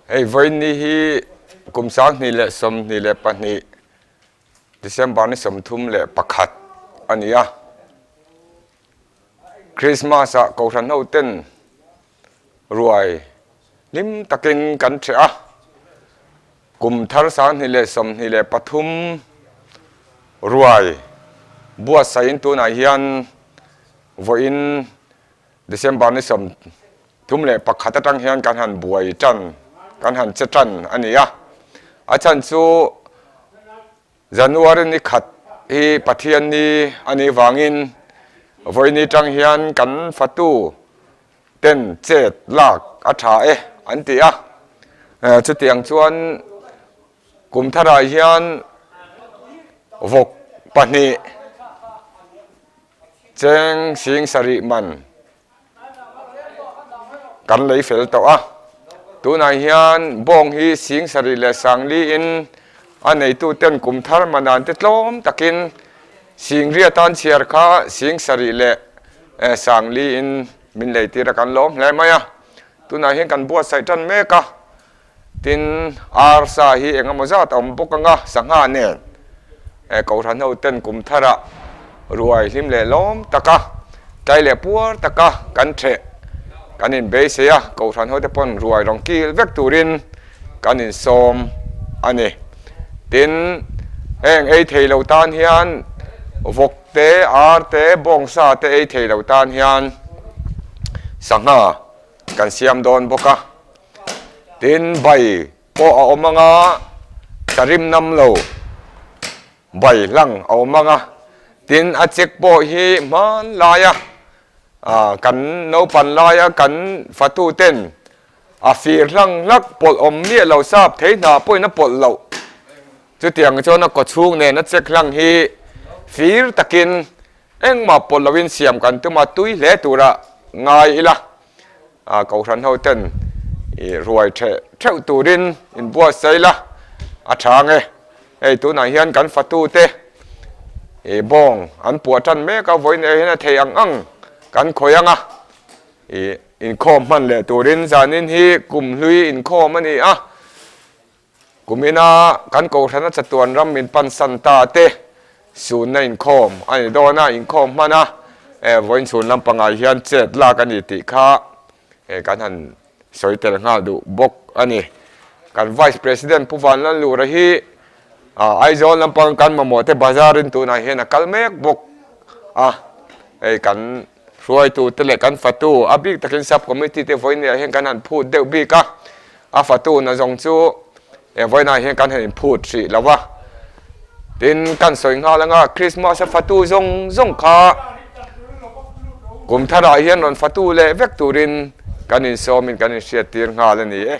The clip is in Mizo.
Hei vawiin hi kum 2022 December ni 31 a ni a. Christmas ah Kohhran ho ten ruai hlim takin kan ṭheh a. Kum thar 2023 ruai buatsaihin tunah hian vawiin December ni 31 atang hian kan han buai tan, kan han che tan a ni a. A chhan chu January ni khat hi Pathian ni a nih vangin vawiin atang hian kan fatu ten chet lak a tha e an ti a. Chutiang chuan kum tharah hian vawk pahnih Cheng sing sarih man kan lei fel tawh a, tunah hian bawng hi sing sarih leh sangli in a neitu ten kum thar manan te tlawm takin sing ria tan chhiar kha sing sarih leh sangli in min lei tir a kan lawm hle mai a, tunah hian kan buatsaih tan mek a. Tin, arsa hi eng emaw zat a awm bawk ang a, sangha nen Kohhran ho ten kum tharah ruai hlim leh lawm taka, tlai leh puar taka kan theh kan inbeisei a, Kohhran ho te pawn ruai rawn kil vek turin kan insawm a ni. Tin, heng ei thei lo tan hian vawk te, ar te, bawngsa te ei thei lo tan hian sangha kan siam dawn bawk a. Tin, bai pawh a awm ang a, sarim nam lo bai hlang a awm ang a. Tin, a chek pawh hi hman laia kan naupan laia kan fatuten a fir hlang hlak pawlh awm miah lo sap thei hna pawhin a pawlh loh. Chutiang chuan a kawchhung nen a chek hlang hi fir takin engmah pawlh loin siam kan tum a, tui hle tura ngai ila. A Kohhran ho ten i ruai theh theuh turin in buatsaih la a tha ang e. Hei tunah hian kan fatu te i bawng an puah tan mek a, vawiin eh hian a thei ang ang kan khawih ang a, i inkhawm hman leh turin zanin hi kumhlui inkhawm a ni a. Kumina kan Kohhrana chatuan ram min pansan ta te sunna inkhawm a ni dawn a, inkhawm hman a, vawiin chhun lampangah hian chet lak a ni tih kha kan han sawi tel nghal duh bawk a ni. Kan Vice President Pu Vanlalura hi Aizawl lampang kan mamawh te bazar in tunah hian a kal mek bawk a, hei kan Hruaitu te leh kan fatu, a bik takin sub committee te vawiinah hian kan han phut deuh bik a, a fatu na zawng chu he vawiinah hian kan han inphut hrih lo va. Tin, kan sawi nghal anga Christmas a fatu zawng zawng kha kum tharah hian rawn fatu leh vek turin kan insawmin kan inhriattir nghal a ni e.